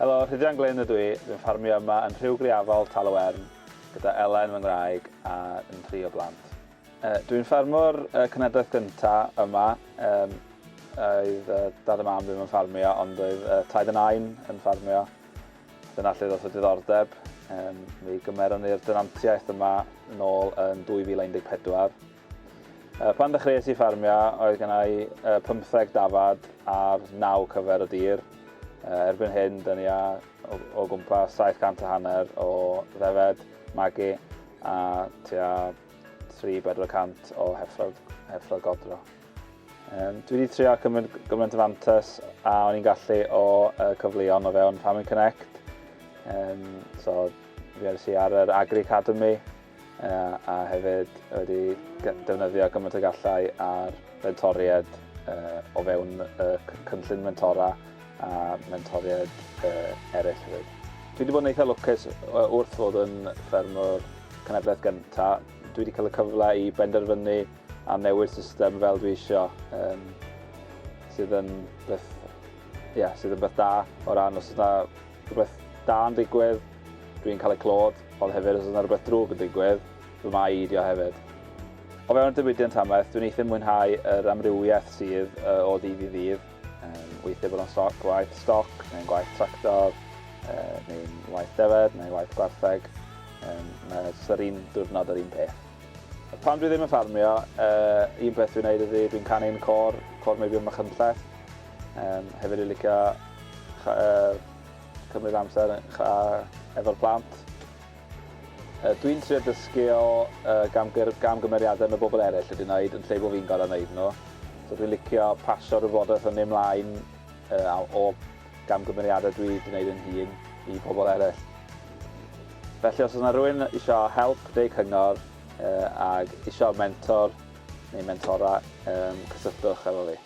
Helo, Rhydian Glyn ydw i, dwi'n ffarmio yma yn Rhiw Griafol, Tal-y-wern, gyda Elen fy ngwraig a yn nhri o blant. Dwi'n ffermwr cenhedlaeth gynta yma, oedd dad a mam ddim yn ffarmio ond oedd taid a nain yn ffarmio. Dyna lle ddoth y diddordeb. Mi gymeron ni'r denantiaeth yma nôl yn 2014. Pan ddechreuais i ffarmio, oedd gen i 15 dafad ar 9 cyfer o dir. Erbyn hyn, dyn ni â o, o gwmpas 700 a hanner o ddefed, magu a tua 3-400 o heffrod, heffrod godro. Um, dwi wedi trio cymryd gymaint o fantais a o'n i'n gallu o uh, cyfleon o fewn Farming Connect. Um, so, fi ers i ar yr Agri Academy uh, a hefyd wedi defnyddio gymaint o gallai ar mentoried uh, o fewn y cynllun mentora a mentoried uh, eraill hefyd. Dwi wedi bod yn eitha lwcus wrth fod yn ffermwr cenedlaeth gyntaf. Dwi wedi cael y cyfle i benderfynu a newid system fel dwi isio, um, sydd yn beth, yeah, sydd yn beth da o ran os yna rhywbeth da yn digwydd, dwi'n cael y clod, ond hefyd os yna rhywbeth drwg yn digwydd, fy mai i dio hefyd. O fewn y diwydiant amaeth, dwi'n eitha mwynhau yr amrywiaeth sydd uh, o ddydd i ddydd. Um, weithiau bod o'n stoc, gwaith stoc, neu'n gwaith tractor, uh, neu'n waith defed, neu waith gwartheg. Um, mae jyst yr un diwrnod yr un peth. Pan dwi ddim yn ffarmio, uh, un peth dwi'n neud ydy dwi'n canu'n côr, côr meibion Machynlleth. Um, hefyd dwi'n licio uh, cymryd amser efo'r plant. Uh, dwi'n trio dysgu o uh, gamgymeriadau mae bobl eraill wedi wneud yn lle bod fi'n gorau wneud nhw. So dwi'n licio pasio'r wybodaeth yn ymlaen uh, o gamgymeriadau dwi wedi wneud yn hun i pobl eraill. Felly os oes yna rhywun eisiau help neu cyngor uh, ag eisiau mentor neu mentora, um, cysylltwch efo fi.